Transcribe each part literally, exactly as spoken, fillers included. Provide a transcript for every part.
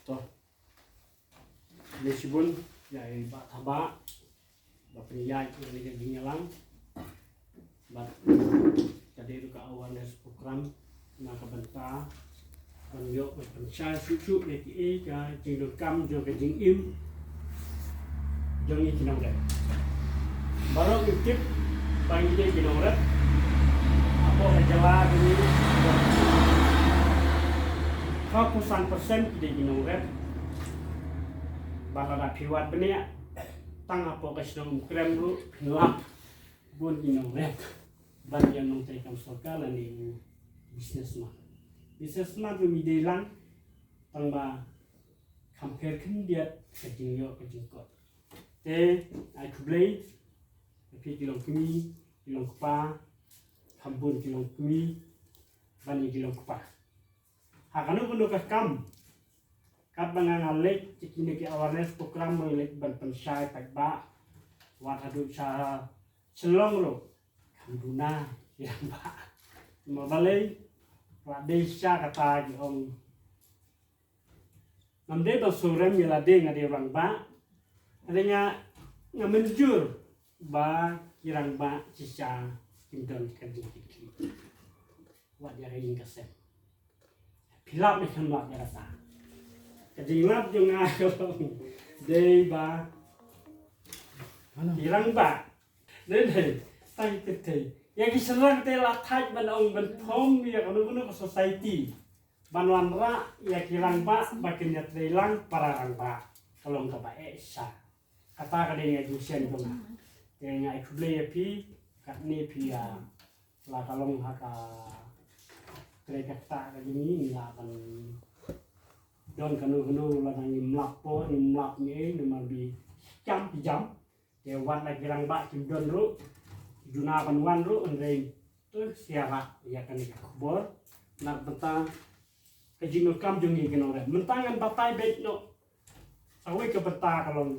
To. Khublei shibun ïa i Bah Thabah ba pynïaid ïa kane ka jingïalang. Bad ka dei ruh ka awareness program na ka bynta ban ïoh ban pynshai shuh shuh ïa kiei ka jingdonkam jong ka jingim jong ngi ki nongrep. Baroh ngi tip ba ngi dei ki nongrep. Hapoh ka jylla ka ngi, khatsan percent ki dei ki nongrep. Bad lada phi wad bniah tang hapoh ka shnong Umkrem ruh phin lap bun ki nongrep ban ïa nongtrei kam sorkar lane u businessman. Businessman ruh ngi dei lang, tang ba kham pher khyndiat ka jingïoh ka jingkot. Te ai khublei ïa phi ki longkmie ki longkpa, kham bun ki longkmie ban ïa ki longkpa. Ha kano kano ka kam, katba nga nga leit ïa kine ki awareness program, nga leit ban pynshai paidbah wat haduh sha Shillong ruh, kam duna ki rangbah. Ma balei? Ba dei sha kata ki ong, ngam dei ban surrender ïa lade nga dei rangbah. Hynrei nga, nga mynjur ba ki rangbah shisha kim don ka jingkitkhlieh. Wat ïa ka ïing ka sem. Phi lap ne phim lap ïa kata? Ka jinglap jong nga ka long dei ba ki rangbah. Dei dei. Tang ki tei. Ïa ki shynrang te la thait ban ong ban form ïa kano kano ka society ban wanrah ïa ki rangbah ba kin ïatrei lang para rangbah. Ka long kaba eh sha. Kata ka dei ka jingsian jong nga. Te nga ai khublei ïa phi, katne phi ïa la ka long ha ka trei ka ktah ka jong ngi, ngi lah ban don kano kano lada ngim lap por, ngim lap ne ei, namar ba ki kam ki jam. Te wat la ki rangbah kim don ruh, ki duna ban wan ruh, hynrei to share ïa kane ka khubor na ka bynta ka jingdonkam jong ngi ki nongrep. Mynta ngan batai beit noh sa kawei ka bynta ka long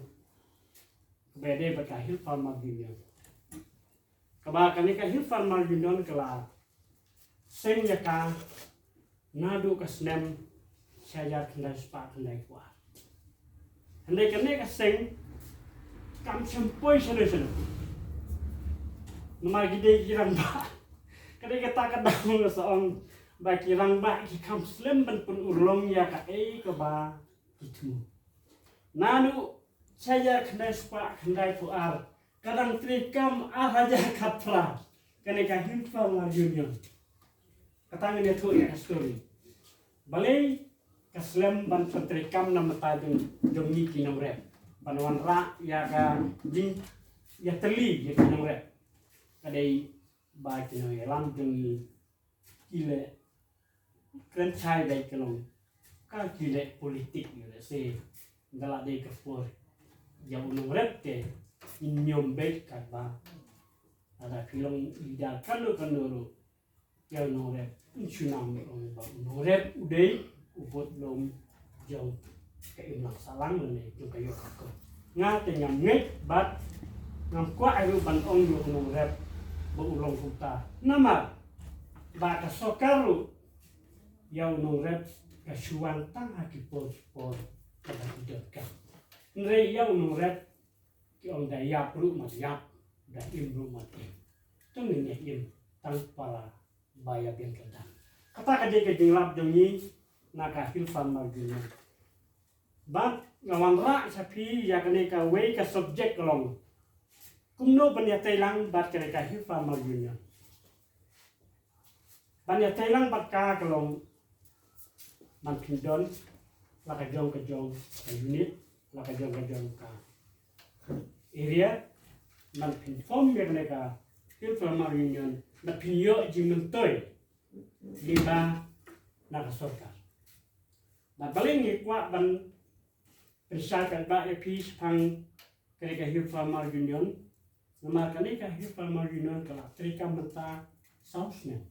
kaba ïadei bad ka Hill Farmer Union. Kaba kane ka Hill Farmer Union ka la seng ïa ka naduh ka snem shi hajar khyndai spah khyndaiphew ar. Hynrei kane ka seng kam shym poi shano shano. Namar ki dei ki rangbah. Ka dei kata ka daw nga sa ong ba ki rangbah ki kham slem ban pynurlong ïa kaei kaba ki thmu. Naduh shi hajar khyndai spah khyndaiphew ar, ka dang treikam ar hajar khatphra, kane ka Hill Farmer Union. Kata ngin ïathuh ïa ka story. Balei ka slem ban pyntreikam na bynta jong, jong ngi ki nongrep, ban wanrah ïa ka jingïatylli ïa ki nongrep? Ka dei ba ki nongïalam jong ngi ki leh kren shai beit ka long ka ki leh politik, ïa lehse ynda la dei ka por ïa u nongrep te in ñiom beit, katba lada phi long leader kano kano ruh, ïa u nongrep un shu nang ong ba u nongrep u dei u bud lum jong ka imlang sahlang lane jong ka ïoh ka kot. Nga te ngam ngeit bad ngam kwah ruh ban ong ïa u nongrep ba u long kumta. Namar ba ka sorkar ruh ïa u nongrep ka shu wan tang ha ki por ki por kaba ki donkam. Hynrei ïa u nongrep ki ong da ïap ruh mat ïap, da im ruh mat im. To ngin ïa im tang para ba ïa biang kyrdan. Kata ka dei ka jinglap jong ngi na ka Hill Farmer Union. Bad nga wanrah sha phi ïa kane kawei ka subject ka long kumno ban ïatrei lang bad kane ka Hill Farmer Union. Ban ïatrei lang bad ka ka long ban pyndon la ka jong ka jong ka unit, la ka jong ka jong ka area, ban pynform ïa kane ka Hill Farmer Union, ban pynïoh jingmyntoi lyngba na ka sorkar. Bad balei ngi kwah ban pynshai paidbah ïa phi shaphang kane ka Hill Farmer Union? Namar kane ka Hill Farmer Union ka la treikam mynta saw snem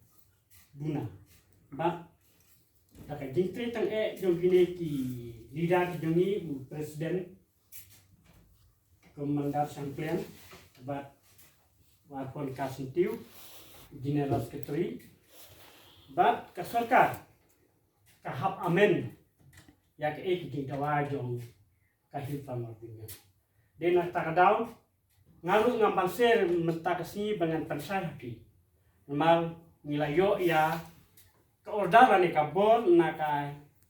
duna. Bad da ka jingtrei tang eh jong kine ki leader ki jong ngi, u president Commander Shangpliang, bad Warpon Kasintiew, General Secretary, bad ka sorkar ka hap amen ïa kaei ka jingdawa jong ka Hill Farmers Union. Dei na kata ka daw nga ruh ngam banse mynta ka sngi ba ngan pynshai ha phi. Namar ngi la ïoh ïa ka order lane ka bor na ka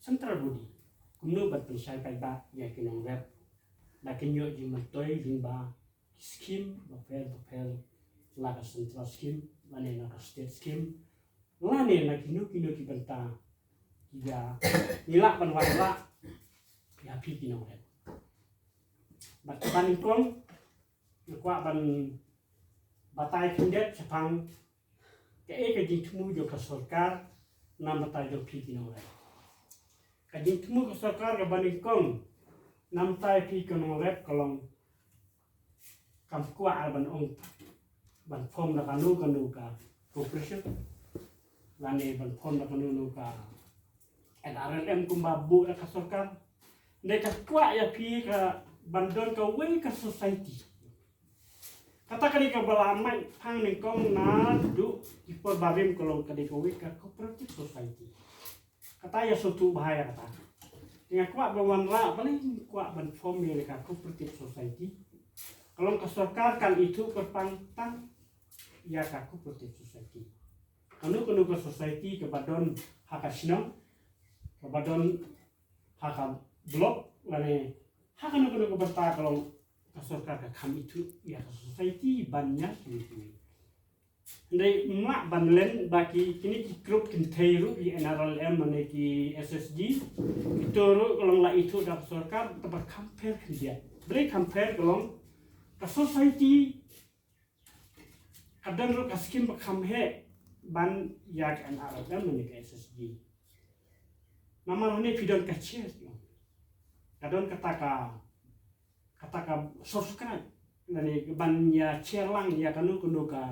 central body kumno ban pynshai paidbah ïa ki nongrep ba kin ïoh jingmyntoi lyngba ki skim bapher bapher, la ka central skim lane la ka state skim lane na kino kino ki bynta kiba ngi lah ban wanrah ïa phi ki nongrep. Bad kaba nyngkong nga kwah ban batai khyndiat shaphang kaei ka jingthmu jong ka sorkar na bynta jong phi ki nongrep. Ka jingthmu ka sorkar kaba nyngkong na bynta phi ki nongrep ka long kam kwah ar ban ong ban form da kano kano ka corporation lane ban form da kano kano ka N R L M kumba buh da ka sorkar. Dei ka kwah ïa phi ka ban don kawei ka society. Kata ka dei kaba la mih phang nyngkong naduh ki por barim ka long ka dei kawei ka cooperative society. Kata ïa sngewthuh bha ïa kata. Nga kwah ban wanrah balei nga kwah ban form ïa ka cooperative society. Ka long ka sorkar kan ithuh kyrpang tang ïa ka cooperative society. Kano kano ka society kaba don ha ka shnong, kaba don ha ka block lane ha kano kano ka bynta ka long ka sorkar ka kham ithuh ïa ka society ban ïa sngewthuh. Hynrei ym lah ban len ba ki kine ki group kynthei ruh ki N R L M lane ki S H G kito ruh ka long la ithuh da ka sorkar tang ba kham pher khyndiat. Balei kham pher ka long ka society ka don ruh ka skim ba kham heh ban ïa ka N R L M lane ka S H G. Namar hangne phi don ka chair, ka don kata ka kata ka subscribe lane ban ïa chair lang ïa kano kano ka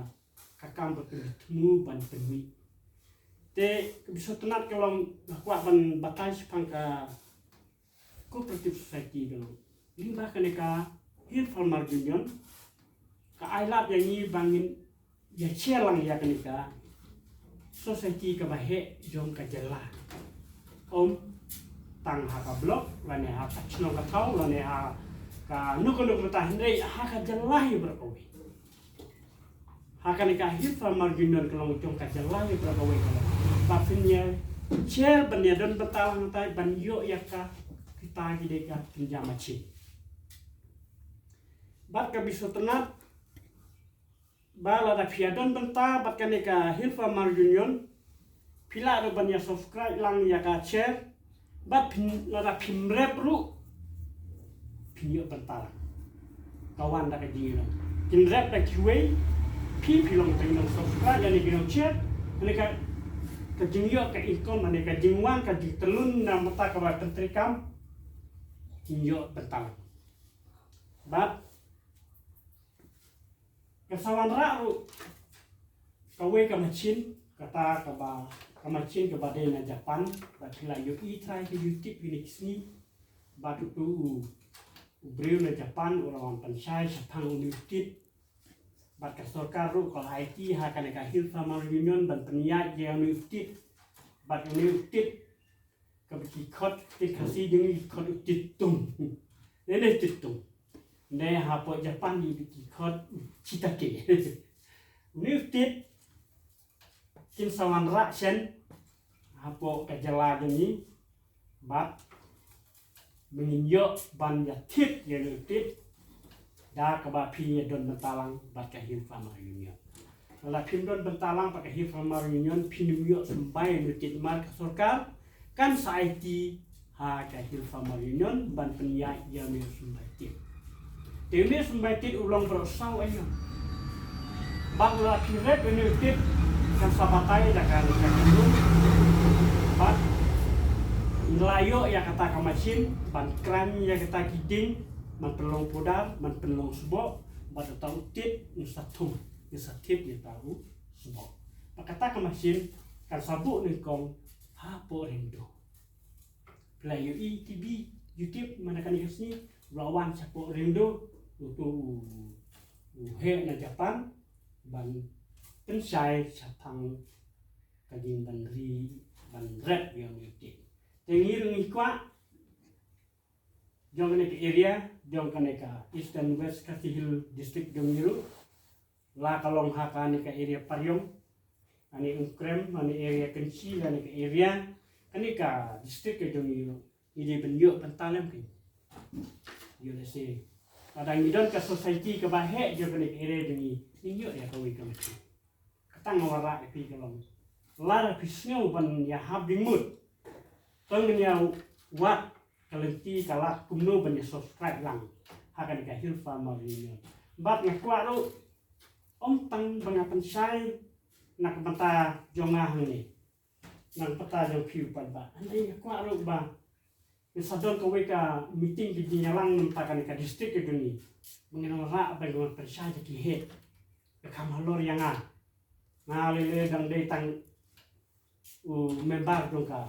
ka kam ba phi thmu ban pynmih. Te ka bishar tnat ka long nga kwah ban batai shaphang ka cooperative society ka long lyngba kane ka Hill Farmer Union ka ai lad ïa ngi ba ngin ïa chair lang ïa kane ka society kaba heh jong ka jylla. Ym tang ha ka block lane ha ka shnong ka thaw lane ha kano kano ka bynta hynrei ha ka jylla hi baroh kawei. Ha kane ka Hill Farmer Union ka long jong ka jylla hi baroh kawei ka long ba phin ïa chair ban ïa don bynta lang tai ban ïoh ïa ka kita ki dei ka pynjah machine. Bad ka bishar tnat ba lada phi ïa don bynta bad kane ka Hill Farmer Union phi lah ruh ban ïa subscribe lang ïa ka chair bad phin lada phim rep ruh phin ïoh bynta lang. Ka wan da ka jingïoh kin rep da kiwei phi phi long phi long subscribe ïa ne ki long chair ne ka ka jingïoh ka income ne ka jingwan ka jingtlun na mata ka ba pyntrikam kin ïoh bynta lang. Bad ka sa wanrah ruh kawei ka machine kata kaba ka machine kaba dei na Japan ba phi la ïohi trai ka YouTube ine ki sngi ba tu tu u u briew na Japan u la wan pynshai shaphang une u tit bad ka sorkar ruh ka la aiti ha kane ka Hill Farmer Union ban pynïaid ïa une u tit bad une u tit kaba ki khot tit Khasi jong ngi ki khot u tit tung. Ne ne tit tung. Ne hapoh Japan ngi ki khot u shiitake. Une u tit kin sa wanrah shen hapoh ka jylla jong ngi bad ba ngin ïoh ban ïa thied ïa une u tit da kaba phi ïa don bynta lang bad ka Hill Farmer Union. Lada phim don bynta lang bad ka Hill Farmer Union phin ym ïoh symbai une u tit namar ka sorkar kan sa aiti ha ka Hill Farmer Union ban pynïaid ïa une u symbai tit. Te une u symbai tit u long baroh saw aiom. Bad lada phi rep une u tit kan sa batai da ka ka kynrung. Bad la ïoh ïa kata ka machine ban kren ïa kata ki ding ban pynlong pudar ban pynlong sboh bad kata u tit u sa thung u sa thied ïa kata u sboh. Bad kata ka machine kan sa buh nyngkong hapoh Rengdo. Phi la ïohi TV, YouTube mynta kane ka sngi u la wan shapoh Rengdo uto u u heh na Japan ban pynshai shaphang ka jingban ri ban rep ïa une u tit. Te ngi ruh ngi kwah jong kane ka area, jong kane ka Eastern West Khasi Hills District jong ngi ruh. La ka long ha kane ka area Pariong, ane Umkrem, ane area Kynshi, ane ka area, kane ka district ka jong ngi ruh. Ngi dei ban ïoh bynta lem kein. Ïoh lehse lada ngi don ka society kaba heh jong kane ka area jong ngi, ngin ïoh ïa kawei ka mynsiem. Kata nga wanrah ïa phi ka long, lada phi sngew ban ïa hap jingmut, to ngin ïa wad ka lynti ka lad kumno ban ïa subscribe lang ha kane ka Hill Farmer Union. Bad nga kwah ruh, ym tang ba nga pynshai na ka bynta jong nga hangne, na ka bynta jong phi u paidbah, hynrei nga kwah ruh ba ngin sa don kawei ka meeting ka jingïalang na ka bynta kane ka district ka jong ngi, ba ngin wanrah ba ngin pynshai ïa ki heh, ba kham halor ïa nga. Nga lei lei dang dei tang u member jong ka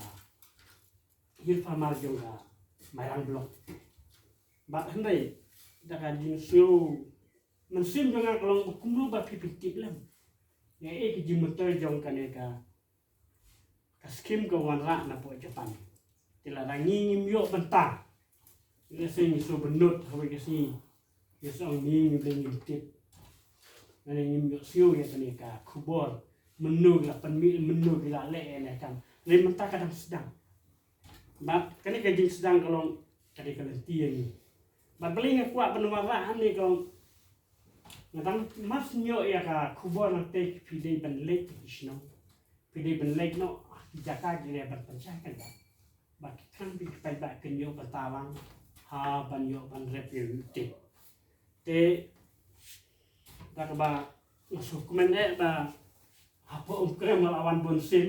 Hill Farmer jong ka Mairang Block. Bad hynrei da ka jingsngew mynsiem jong nga ka long ba kumno ba phi pyntip lem ïa, eh, ka jingmyntoi jong kane ka, ka skim ka wanrah na pdeng Japan. Te lada ngi ngim ïoh bynta, lehse ngi shu bynnud ha kawei ka sngi, ngi shu ong ngi ngim lei ngim tip, lane ngim ïoh sngew ïa kane ka khubor, mynno ki la pynmih, mynno ki la leh ïa kane ka kam. Hynrei mynta ka dang sdang. Bad kane ka jingsdang ka long, ka dei ka lynti ïa ngi. Bad balei nga kwah ban wanrah hangne ka long, nga dang mar shu ïoh ïa ka khubor, nangta phi dei ban leit ki shnong, phi dei ban leit noh ki jaka ki dei ban pynshai kan ba, ba ki khang phi ki paidbah kin ïoh bynta lang ha ban ïoh ban rep ïa u Tit. Te da kaba nga shu kmen eh ba hapoh Umkrem nga la wan bun sien,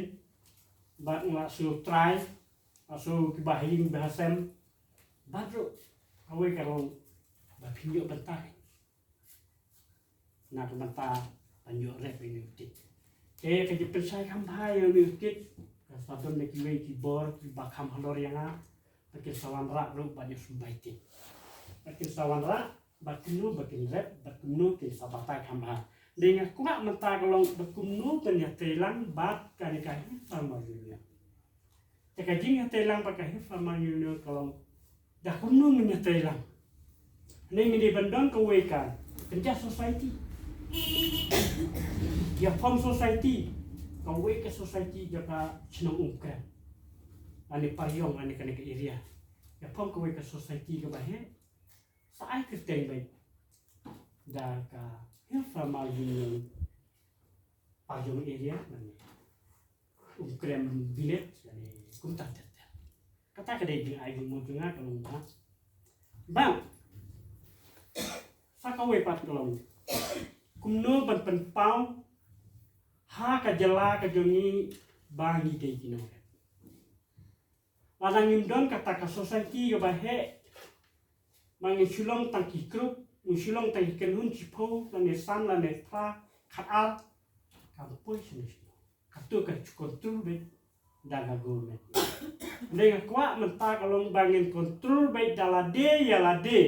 bad nga la shu trai, nga shu kiba ha ïing ba ha sem, bad ruh kawei ka long ba phin ïoh bynta na ka bynta ban ïoh rep ïa une u Tit. Te ka jingpynshai kham bha ïa une u Tit ka sa don na kiwei ki bor kiba kham halor ïa nga, ba kin sa wanrah ruh ban ïoh symbai Tit, ba kin sa wanrah ba kumno ba kin rep, ba kumno kin sa batai kham bha. Dei nga kwah mynta ka long ba kumno ban ïatreilang bad kane ka Hill Farmer Union. Te ka jingïatreilang bad ka Hill Farmer Union ka long, da kumno ngin ïatreilang? Hangne ngin dei ban don kawei ka kynja society, ïa form society, kawei ka society jong ka shnong Umkrem, lane Pariong, lane kane ka area, ïa form kawei ka society kaba heh, sa ai kyrteng beit da ka Hill Farmer Union Pariong area, lane Umkrem Village, lane kumta ter ter. Kata ka dei jingai jingmut jong nga ka long ba, bang, sa kawei pat ka long kumno ban pynpaw ha ka jylla ka jong ngi ba ngi dei ki nongrep. Lada ngim don kata ka society kaba heh, ma ngi shu long tang ki group, ngi shu long tang ki kynhun shiphew lane san lane phra, khatar, kam poi shane shane. Kato ka ju control beit da ka government. Hynrei nga kwah mynta ka long ba ngin control beit da lade ïa lade.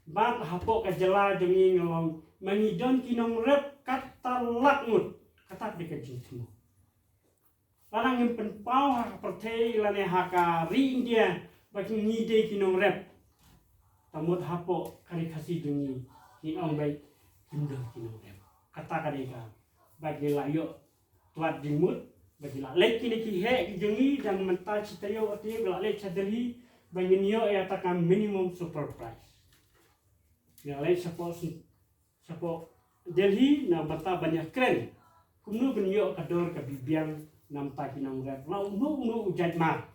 Bad hapoh ka jylla jong ngi nga long, ma ngi don ki nongrep katto lak ngut. Kata ka dei ka jingthmu. Lada ngim pynpaw ha ka pyrthei lane ha ka ri India ba ngi dei ki nongrep, ta mut hapoh ka ri Khasi jong ngi ngin ong beit kim don ki nongrep. Kata ka dei ka, ba ngi la ïoh twad jingmut, ba ngi la leit kine ki heh ki jong ngi, dang mynta shi taïew ar taïew ngi la leit sha Delhi, ba ngin ïoh ïa kata ka minimum support price. Ngi la leit shapoh sha shapoh Delhi na bynta ban ïakren kumno ban ïoh ka dor ka bibiang na bynta ki nongrep, la uno uno u jait mar,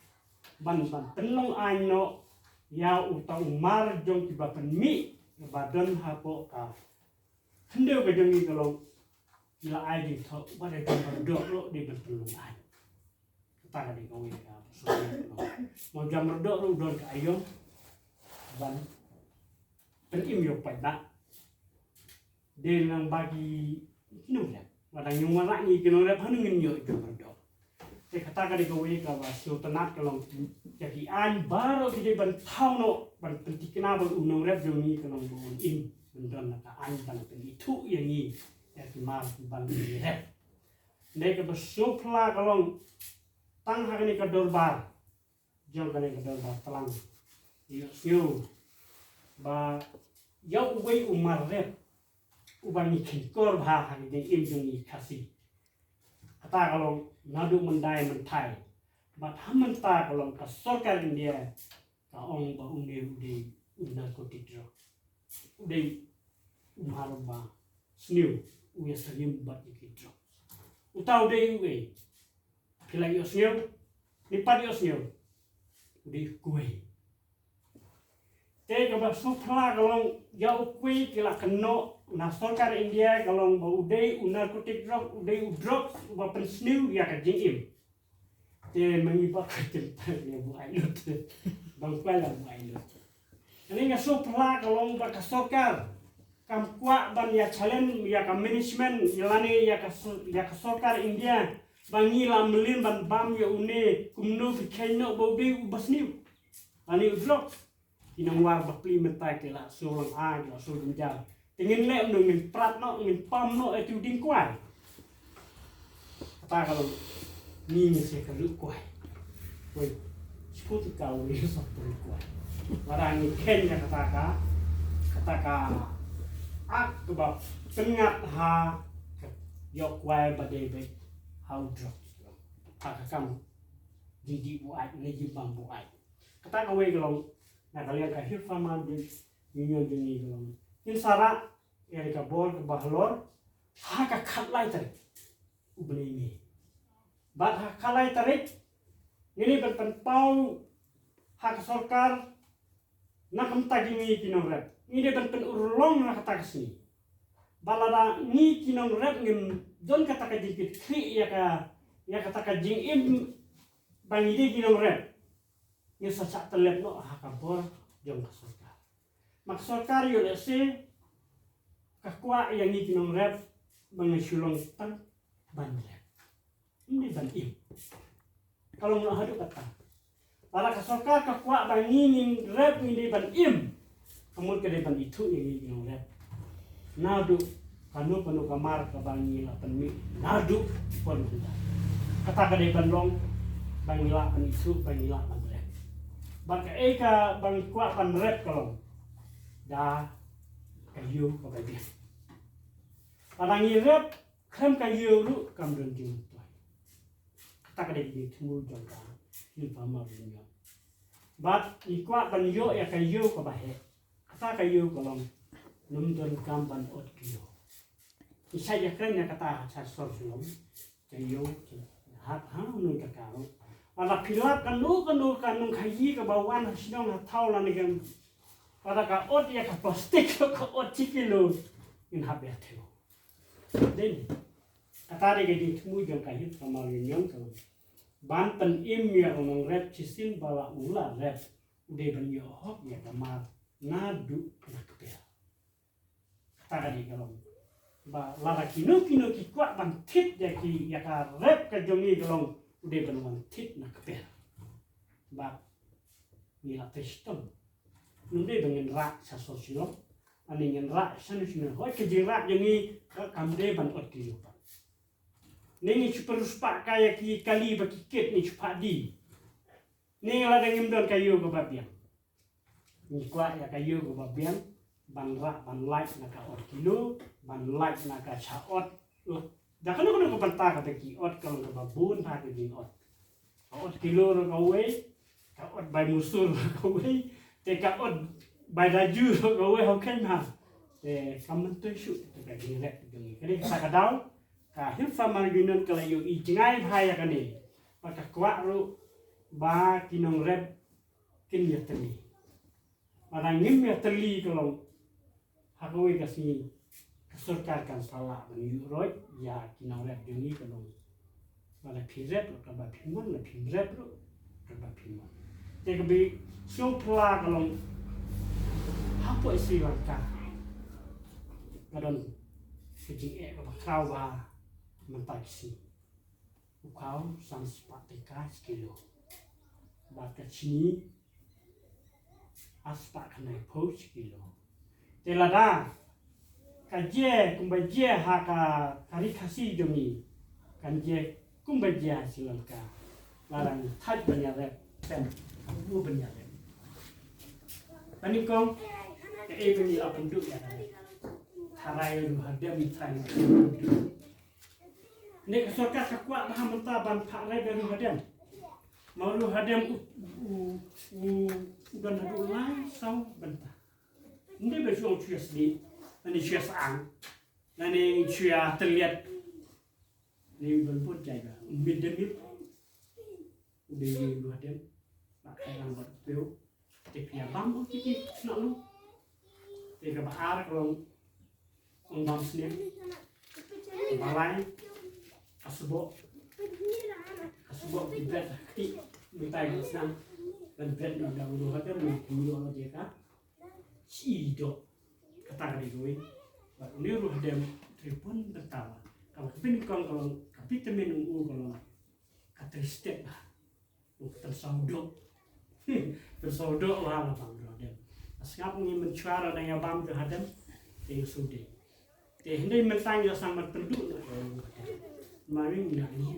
ban ban pynlong aiñ noh ïa uta u mar jong kiba pynmih ba don hapoh ka khyndew ka jong ngi ka long, ki la ai jingthoh ba dei ban ban dor ruh dei ban pynlong aiñ. Kata ka dei kawei ka sngewthuh. Mo, jam mardor ruh don ka aïom ban pynim ïa u paidbah. Dei nang ba ki nongrep, ba dang ïa u nongrep, ngi ki nongrep hynrei ngin ïoh jam mardor. Te kata ka dei kawei kaba sngewtynnat ka long, ïa ki aiñ baroh ki dei ban thaw noh ban pynthikna ba u nongrep jong ngi ka long ba un im, ban don na ka aiñ ban pynithuh ïa ngi ïa ki mar ban ngi rep. Dei kaba sngewphylla ka long, tang ha kane ka dorbar, jong kane ka dorbar tlang, ïohsngew Ba ïa uwei u mar rep uba ngi khein kor bha ha ka jingim jong ngi Khasi. Kata ka long naduh myndai mynthai. Bad ha mynta ka long ka sorkar India ka ong ba une u dei u narcotic drug. U dei u mar ba sniew, u ïa syriem bad ïa ki drug. Uta u dei uei? Phi la ïohsngew? Ni pat ïohsngew? U dei u kwai. Te kaba sngewphylla ka long ïa u kwai ki la kynnoh na sorkar India ka long ba u dei u narcotic drug, u dei u drug uba pynsniew ïa ka jingim. Te ma ngi ba ka kynta ïa buaid lut. Bang kwai la buaid lut. Kane nga sngewphylla ka long ba ka sorkar kam kwah ban ïa challenge ïa ka management ïa lane ïa ka sor-, ïa ka sorkar India ba ngi la mlien ban bam ïa une, kumno phi kheiñ noh ba u dei uba sniew lane u drug. Ki nongwar bapli mynta ki la shu lang a, ki la shu jynjar. Te ngin leh kumno, ngin prat noh, ngin pam noh ïa u dieng kwai? Kata ka long, ngi ngi seh ka luh kwai. Wei, shu tu ka wei sah tu kwai. Lada ngi kheiñ ïa kata ka, kata ka ak kaba pynngat ha ka ïoh kwai ba dei beit ha u drug. Ha ka kam dih dih buaid, ne jin bam buaid. Kata kawei ka long na ka liang ka Hill Farmer Union jong ngi ka long, ngin sa rah ïa ka bor kaba halor ha ka khatlai tarik u bnai May. Bad ha ka khatlai tarik ngin ïa ban pynpaw ha ka sorkar na ka bynta jong ngi ki nongrep. Ngi dei ban pynurlong ha kata ka sngi. Bad lada ngi ki nongrep ngim don kata ka jingkitkhlieh ïa ka, ïa kata ka jingim ba ngi dei ki nongrep, ngin sa shah tyllep noh ha ka bor jong ka sorkar. Ma ka sorkar ïoh lehse ka kwah ïa ngi ki nongrep ba ngi shu long tang ban rep, ym dei ban im. Ka long noh haduh katta. Lada ka sorkar ka kwah ba ngi ngin rep, ngi dei ban im. Ka mut ka dei ban ithuh ïa ngi ki nongrep naduh kano kano ka mar kaba ngi la pynmih naduh por mynta. Kata ka dei ban long ba ngi lah ban ithuh, ba ngi lah ban rep. Bad kaei kaba ngi kwah ban rep ka long da ka ïew kaba biang. Lada ngi rep khlem ka ïew ruh kam don jingmyntoi. Kata ka dei ka jingthmu jong ka Hill Farmer Union. Bad ngi kwah ban ïoh ïa ka ïew kaba heh. Kata ka ïew ka long, ym donkam ban ot kilo. Ngi shait ïakren ïa kata ha Charsor Shillong. Ka ïew, ha, ha, ngi ka karo. Lada phi lap kano kano ka nongkhaïi kaba wan ha shnong ha thaw lane ka, lada ka ot ïa ka plastik, ka ot shi kilo, ngin hap ïa thew. Dei, kata dei ka jingthmu jong ka Hill Farmer Union ka long ban pynim ïa u nongrep shisien ba la u la rep, u dei ban ïoh hok ïa ka mar naduh na kper. Kata ka dei ka long ba lada kino kino ki kwah ban thied ïa ki, ïa ka rep ka jong ngi ka long, u dei ban wan thied na kper. Bad ngi la trei shitom. Ngi dei ban ngin rah sha Charsor Shillong, ani ngin rah shano shano, hooid ka jingrah jong ngi ka kam dei ban ot kilo pat. Ne ngi shu pynriewspah ka ïa ki kali ba ki kit, ngi shu phah die. Ne lada ngim don ka ïew kaba biang, ngi kwah ïa ka ïew kaba biang ban rah, ban lait na ka ot kilo, ban lait na ka shah ot. Da kano kano ka bynta kaba ki ot ka long kaba bun ha ka jingot. Ka ot kilo ruh kawei, ka ot bai musur ruh kawei, te ka ot bai daju ruh kawei, hok kein ma. Te kam myntoi shuh te ka jingrep jong ngi. Ka dei kata ka daw ka Hill Farmer Union ka la ïohi jngai bha ïa kane. Bad ka kwah ruh ba ki nongrep kin ïatylli. Lada ngim ïatylli ka long, ha kawei ka sngi ka sorkar kan sa lah ban ïuh roit ïa ki nongrep jong ngi ka long. Lada phi rep ruh kaba phi mon, lada phim rep ruh kaba phi mon. Te kaba sngewphylla ka long, hapoh Sri Lanka ka don ka jingeh kaba khraw bha mynta ki sngi. U khaw san spah tyngka shi kilo. Bad ka shini ar spah khyndaiphew shi kilo. Te lada ka jia kumba jia ha ka, ka ri Khasi jong ngi, kan jia kumba jia ha Sri Lanka. Lada ngi thait ban ïarep, pyn, u ban ïarep. Kane kong, Ei ba ngi la pynduh ïa ka. Tharai ruh hadem, tharai ruh hadem. Ne ka sorkar ka kwah ba ha mynta ban phah rai ba ruh hadem. Ma ruh hadem u u u u don haduh lai saw bynta. Nde ba shu ong shu ïa sni, lane shu ïa sang, lane shu ïa tylliat. Ne u don bun jaiga, u mid de mid. U dei u ruh hadem. Ba ka lang ba u pynduh. Te phi ïa bam u kiti sna lu. Te kaba ar ka long ong bam sniang. Kaba lai ka sboh. Ka sboh ki bret ha kti. Mynta ka sniang. Ban bret na da u ruh hadem na ki ruh hadem ka. Chi doh. Kata ka dei kawei. Bad une u ruh hadem u trei bun bynta. Kaba ka pynïaid ka long ka vitamin u ka long. Ka trei step ba. Pynsaw doh. Pynsaw doh la la bam ruh hadem. Nga sngap ngi mynshuwa ruh dang ïa bam ruh hadem. Te nga sngewdei. Te hynrei mynta ngi la sang ban pynduh na ruh hadem. Ma ngi na ngi.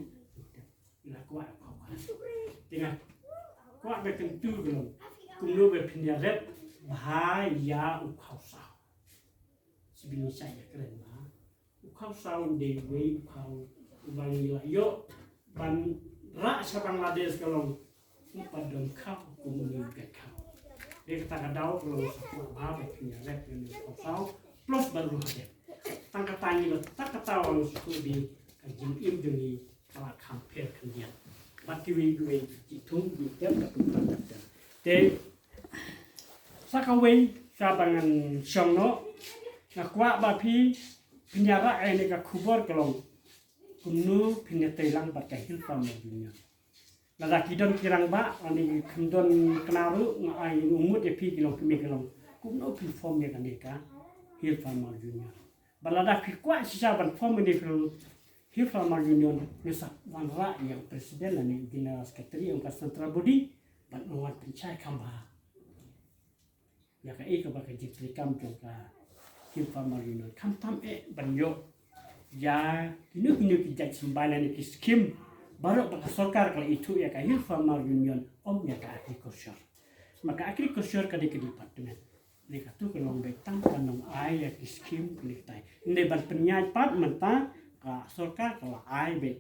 Ngi la kwah kwah kwah. Te nga kwah ba kyntu ka long. Kumno ba phin ïa rep bha ïa u khawsaw. Sibini sa ïa kren ba. U khawsaw u dei uwei u khaw uba ngi la ïoh ban rah sha Bangladesh ka long. U pat don khaw kum u dei u khaw. Dei kata ka daw ka long sa kwah bha ba phin ïa rep ïa u khawsaw plus ba ruh hadem. Tang kata ngi la tak kata wan shu dei ka jingim jong ngi ka la kham pher khyndiat. Bad kiwei kiwei ki thung ki tem ka pynpra ka tem. Te sa kawei sa ba ngan shong noh nga kwah ba phi pynïarap ïa kane ka khubor ka long. Kumno phin ïa tei lang bad ka Hill Farmer Union. Lada ki don ki rangbah, lada ki khlem don kynnoh ruh, nga ai u mut ïa phi ki long kmie ki long. Kumno phin form ïa kane ka Hill Farmer Union. Bad lada phi kwah shisha ban form ïa kane ka Hill Farmer Union, ngi sa wanrah ïa u president lane u general secretary ïa ka central body, bad ngi wan pynshai kham bha. Ïa kaei kaba ka jingtrei kam jong ka Hill Farmer Union. Khamtam eh ban ïoh ïa kino kino ki jait symbai lane ki skim baroh ba ka sorkar ka la ithuh ïa ka Hill Farmer Union, ym ïa ka agriculture. Ma ka agriculture ka dei ka department. Dei katu ka long beit tang ka nongai ïa ki skim ki lei tai. Ynda ban pynïaid pat mynta ka sorkar ka la ai beit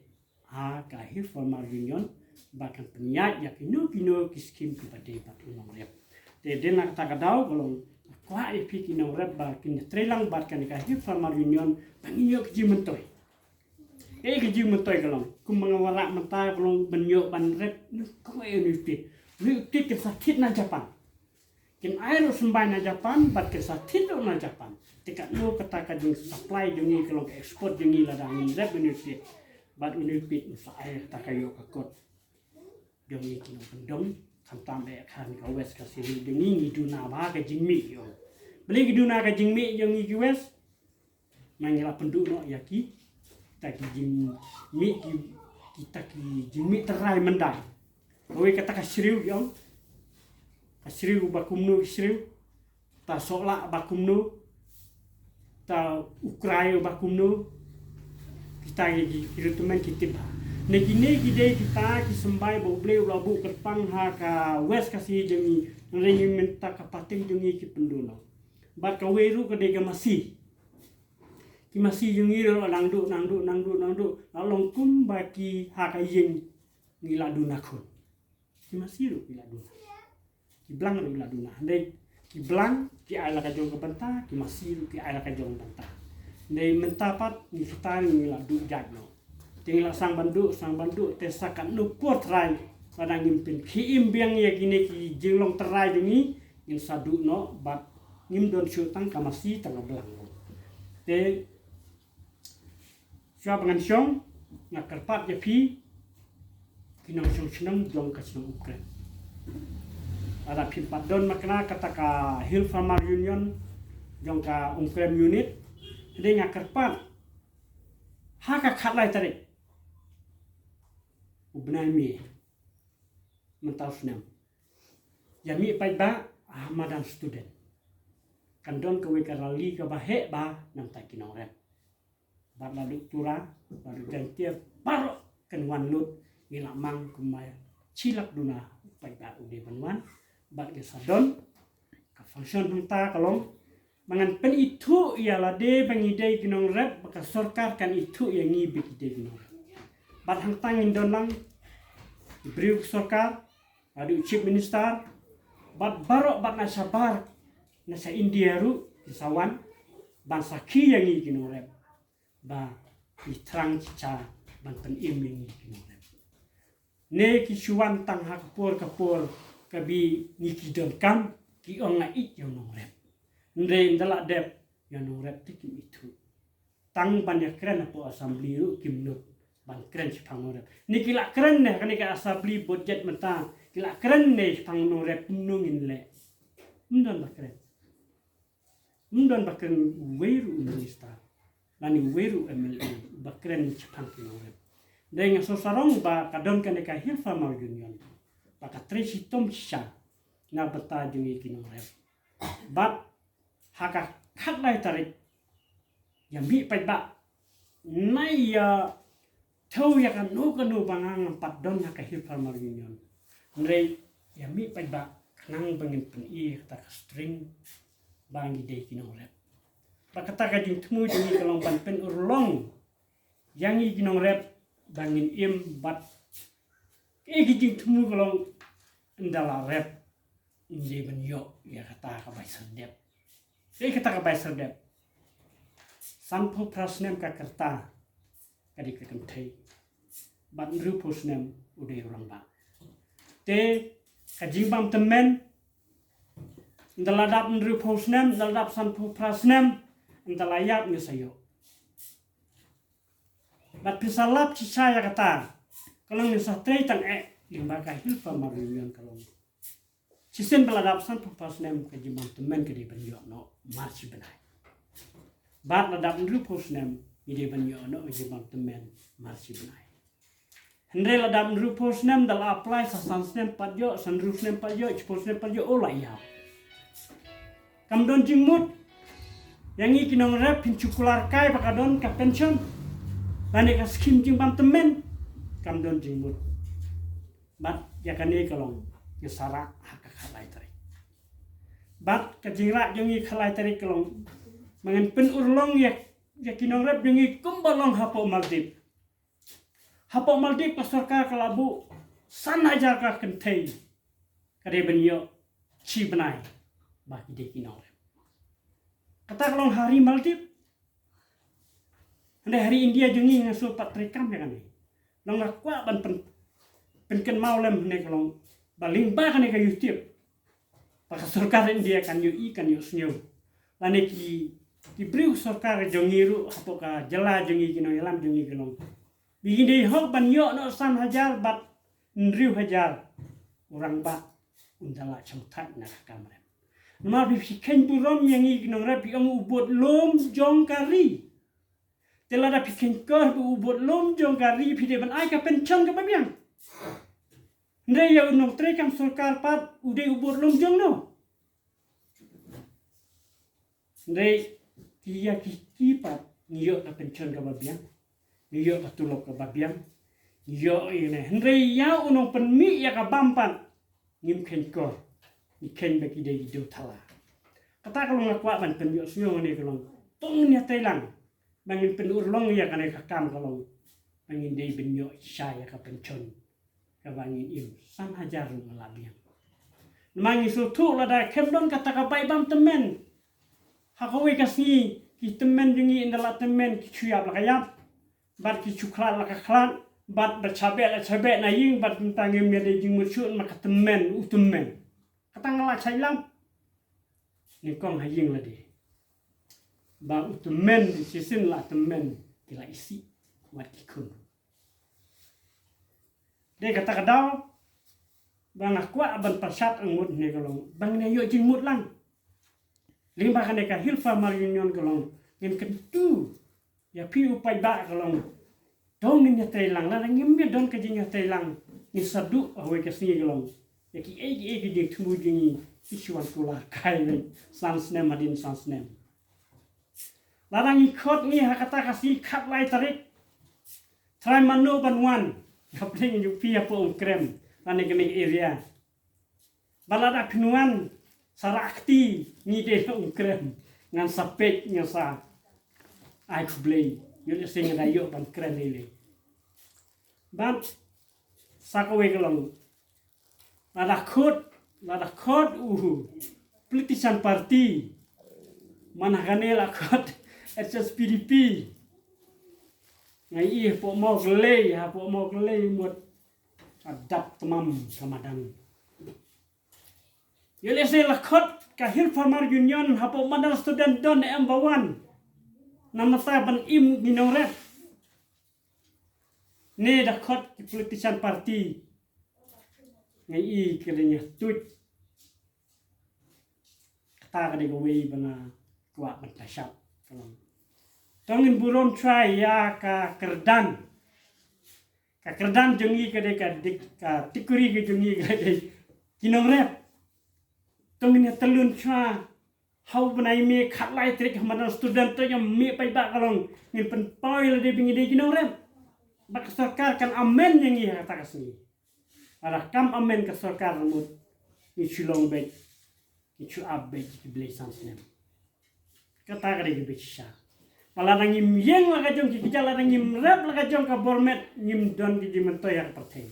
ha ka Hill Farmer Union ba kan pynïaid ïa kino kino ki skim kiba dei bad u nongrep. Te dei na kata ka daw ka long kwah ïa phi ki nongrep ba kin ïa trei lang bad kane ka Hill Farmer Union ba ngin ïoh ka jingmyntoi. Te ka jingmyntoi ka long kumba nga wanrah mynta ka long ban ïoh ban rep na kawei u niutit. U niutit kan sa thied na Japan. Kin ai ruh symbai na Japan bad kin sa thied ruh na Japan. Te katno kata ka jingsupply jong ngi ka long ka export jong ngi lada ngin rep u niutit. Bad u niutit un sa ai kata ka ïoh ka kot jong ngi ki nongkyndong. Khamtam eh kane ka West Khasi Hills jong ngi ngi duna bha ka jingmih jong. Balei ngi duna ka jingmih jong ngi ki West? Ma ngi la pynduh noh ïa ki, kita ki jingmih ki, kita ki jingmih trai mynta. Kawei kata ka shriew ki ong. Ka shriew ba kumno ki shriew. Ta sohlah ba kumno. Ta u krai ba kumno. Kita ki, ki, ki rutumen ki tip bha. Ne kine ki dei kita ki symbai ba U Blei u la buh kyrpang ha ka West Khasi jong ngi. Hynrei ngi mynta ka pateng jong ngi ki pynduh noh. Bad kawei ruh ka dei ka masi. Ki masi jong ngi ruh nang duh, nang duh, nang duh, nang duh. La long kumba ki ha ka ïing ngi la duna khun. Ki masi ruh ki la duna. Ki blang ruh ki la duna. Hynrei ki blang ki ai la ka jong ka bynta, ki masi ruh ki ai la ka jong ka bynta. Hynrei mynta pat ngi kita ngi la duh jait noh. Te ngi la sang ban duh, sang ban duh, te sa katno por trai, lada ngim pynkhie im biang ïa kine ki jinglong trai jong ngi, ngin sa duh noh, bad ngim don shuh tang ka masi tang ka blang. Te shuwa ba ngan shong, nga kyrpad ïa phi, ki nongshong shnong jong ka shnong Umkrem. Lada phim pat don makna kata ka Hill Farmer Union jong ka Umkrem Unit, hynrei nga kyrpad ha ka khatlai tarik u bnai May mynta u snem. Ïa mih paidbah ha madan student. Kan don kawei ka rally kaba heh bha na bynta ki nongrep. Bad la duh Tura, la duh Jaiñtia, baroh kin wan lut, ngi la mang kumba shi lak duna paidbah u dei ban wan. Bad ngi sa don ka function hangta ka long ba ngan pynithuh ïa lade ba ngi dei ki nongrep, ba ka sorkar kan ithuh ïa ngi ba ki dei ki nongrep. Bad hangta ngin don lang ki briew ka sorkar, haduh chief minister, bad baroh, bad na shabar, na sha India ruh ki sa wan ban sakhi ïa ngi ki nongrep, ba ngi thrang shisha ban pynim ïa ngi ki nongrep. Ne ki shu wan tang ha ka por ka por, ka bi ngi ki donkam, ki ong nga ïeit ïa u nongrep. Hynrei ynda la dep ïa u nongrep te kim ithuh. Tang ban ïa kren hapoh assembly ruh kim nud ban kren shaphang nongrep. Ne ki la kren ne ha kane ka assembly budget mynta, ki la kren ne shaphang nongrep, kumno ngin leh? Ym don ba kren. Ym don ba kren uwei ruh u minister lane uwei ruh u M L A ba kren shaphang ki nongrep. Dei nga sngewsarong ba ka don kane ka Hill Farmer Union ba ka trei shitom shisha na bynta jong ngi ki nongrep. Bad ha ka khatlai tarik, ïa mih paidbah, nai ïa thew ïa kano kano ba nga ngam pat don ha ka Hill Farmer Union. Hynrei ïa mih paidbah khnang ba ngin pyni kata ka string ba ngi dei ki nongrep. Ba kata ka jingthmu jong ngi ka long ban pynurlong ïa ngi ki nongrep ba ngin im, bad kaei ka jingthmu ka long ynda la rep, ngi dei ban ïoh ïa kata ka bai serdep. Kaei kata ka bai serdep? Sanphew phra snem ka rta ka dei ka kynthei, bad hynriewphew snem u dei u rangbah. Te ka jingbam tymmen, ynda la dap hynriewphew snem, ynda la dap sanphew phra snem, ynda la ïap ngi sa ïoh. Bad phin sa lap shisha ïa kata, ka long ngi sa trei tang eh lyngba ka Hill Farmer Union ka long. Shisien ba la dap sanphew phra snem ka jingbam tymmen ka dei ban ïoh noh mar shi bnai. Bad la dap hynriewphew snem ngi dei ban ïoh noh ka jingbam tymmen mar shi bnai. Hynrei la dap hynriewphew snem, da la apply sa san snem pat ïoh, san hynriew snem pat ïoh, shiphew snem pat ïoh, oh la ïap. Kam don jingmut. Ïa ngi ki nongrep phin shu kular kai ba ka don ka pension lane ka skim jingbam tymmen. Kam don jingmut. Bad ïa kane ka long ngi sa rah ha ka khatlai tarik. Bad ka jingrah jong ngi khatlai tarik ka long ba ngin pynurlong ïa, ïa ki nongrep jong ngi kumba long hapoh Maldives. Hapoh Maldives ka sorkar ka la buh san hajar ka kynthei ka dei ban ïoh shi bnai ba ki dei ki nongrep. Kata ka long ha ri Maldives. Hynrei ha ri India jong ngi nga shu pat treikam ïa kane. Long nga kwah ban pyn, pynkynmaw lem hynne ka long ba lyngba kane ka YouTube ba ka sorkar India kan ïohi, kan ïohsngew. Lane ki, ki briew sorkar jong ngi ruh hapoh ka jylla jong ngi, ki nongïalam jong ngi ki long, ba ngi dei hok ban ïoh noh san hajar bad hynriew hajar u rangbah un da lah shongthait na ka kam rep. Namar ba phi kheiñ burom ïa ngi ki nongrep, phi ong u bud lum jong ka ri. Te lada phi kheiñ kor ba u bud lum jong ka ri, phi dei ban ai ka pension kaba biang. Hynrei ïa u nongtreikam sorkar pat u dei u bud lum jong no? Hynrei ki, ïa ki, ki pat ngi ïoh ka pension kaba biang, ngi ïoh ka tulop kaba biang, ngi ïoh ïa ne. Hynrei ïa u nongpynmih ïa ka bam pat ngim kheiñ kor, ngi kheiñ ba ki dei ki dewthala. Kata ka long nga kwah ban pynïohsngew, ne ka long to ngin ïatreilang ba ngin pynurlong ïa kane ka kam ka long ba ngin dei ban ïoh shisha ïa ka pension kaba ngin im, san hajar ruh nga la biang. Namar ngi sngewthuh lada khlem don kata ka bai bam tymmen ha kawei ka sngi, ki tymmen jong ngi ynda la tymmen ki shu ïap la ka ïap, bad ki shu khlad la ka khlad, bad ba shabeh la shabeh na ïing, bad mynta ngim ïadei jingmut shuh namar ka tymmen, u tymmen. Kata nga la shait lam. Nyngkong ha ïing lade ba u tymmen, shisien la tymmen ki la isih wat ki khun. Dei kata ka daw ba nga kwah ban pynshad angmut ne ka long ba ngin ïoh jingmut lang. Lyngba kane ka Hill Farmer Union ka long ngin kyntu ïa phi u paidbah ka long to ngin ïatreilang, lada ngim ïa don ka jingïatreilang ngin sa duh ha kawei ka sngi ka long. Ïa kiei kiei ki jingthmu jong ngi ki shu wan kular kai leit san snem hadien san snem. Lada ngi khot ngi ha kata ka sngi khatlai tarik, trai mano ban wan hapdeng jong phi hapoh Umkrem lane kane ka area. Ba lada phin wan sa rah kti, ngi dei ha Umkrem, Ngan sa peit, ngan sa ai khublei. Ïoh lehse ngan da ïoh ban kren lei lei. Bad sa kawei ka long, lada khot, lada khot u politician party, man ha kane la khot H S P D P. Nga ïohi hapoh Mawkyrwat, hapoh Mawkyrwat mut ka dap tamam ka madan. Ïoh lehse la khot ka Hill Farmer Union hapoh madan student don em ba wan. Namar ban im ki nongrep. Ne da khot ki politician party. Nga ïohi ka dei ïa tuid. Kata ka dei kawei ba nga kwah ban pynshai. Tang in burom trai ïa ka kyrdan. Ka kyrdan jong ngi ka dei ka dik, ka tikuri ka jong ngi ka dei ki nongrep. Tang in ïa tylun trai. Hau bnai May khatlai tarik ha madan student to ïa mih paidbah ka long. Ngin pynpaw ïa lade ba ngi dei ki nongrep. Ba ka sorkar kan amend ïa ngi ha kata ka sngi. Lada kam amend ka sorkar mut ngi shu long beit, ngi shu ap beit ki blei san snem. Kata ka dei ka beit shisha. Ba lada ngim ïeng la ka jong ki kjat, lada ngim rep la ka jong ka bor met, ngim don ki jingmyntoi ha ka pyrthei.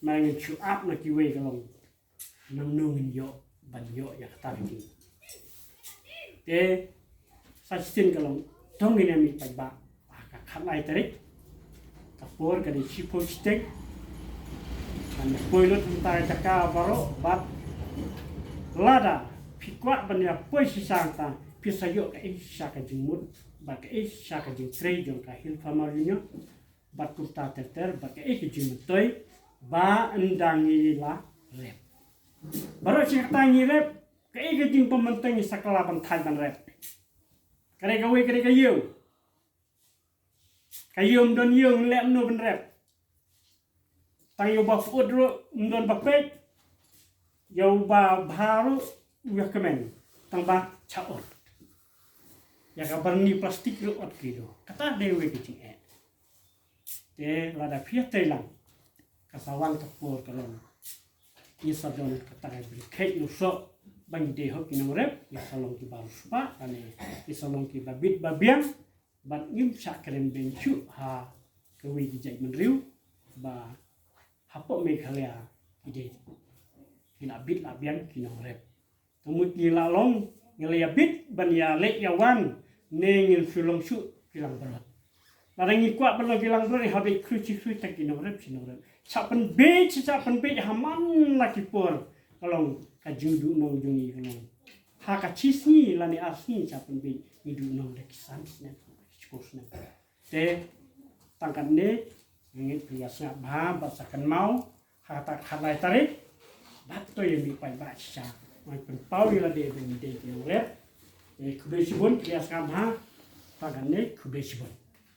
Namar ngin shu ap na kiwei ka long. Nangno ngin ïoh ban ïoh ïa kata ka jing. Te sa shisien ka long, to ngin ïa mih paidbah ha ka khatlai tarik. Ka por ka dei shiphew shiteng. Ngan ïa poi lut hangta ka jaka baroh bad lada phi kwah ban ïa poi shisha hangta, phi sa ïoh kaei shisha ka jingmut bad kaei shisha ka jingtrei jong ka Hill Farmer Union. Bad kumta ter ter bad kaei ka jingmyntoi ba ynda ngi la rep. Baroh shi katta ngi rep, kaei ka jingbym myntoi ngi sa kylla ban thait ban rep. Ka dei kawei, ka dei ka ïew. Ka ïew ym don ïew, ngi leh kumno ban rep. Tang ïa uba pyut ruh ym don ba peit. Ïa uba bha ruh u ïa kmen. Tang ba cha ot. Ïa ka byrni plastik ruh ot ki do. Kata dei kawei ka jingeh. Te lada phi ïatrei lang, ka sa wan ka por ka long, ngi sa don kata ka jingkheiñ nongsoh ba ngi dei hok ki nongrep, ngi sa long kiba riewspah lane ngi sa long kiba bit ba biang. Bad ngim shah kren beiñ shuh ha kawei ki jaitbynriew ba hapoh Meghalaya ki dei ki la bit la biang ki nongrep. Te mut ngi la long, ngi la ïa bit ban ïa leit ïa wan, ne ngin shu long shuh ki langbrot. Lada ngi kwah ban long ki langbrot, ngi hap leit khrui shi khrui tang ki nongrep shi nongrep. Shah pynbeit, shah pynbeit ha man la ki por ka long ka jingduh nong jong ngi ka long. Ha ka shi sngi lane ar sngi shah pynbeit ngi duh nong da ki san snem, ki shiphew snem. Te tang katne, nga ngeit phi ïa sngap bha bad sa kynmaw ha kata ka khatlai tarik. Bad to ïa mih paidbah shisha. Ngan pynpaw ïa lade ba ngi dei ki nongrep. Te khublei shibun, phi ïa sngap bha. Tang katne, khublei shibun.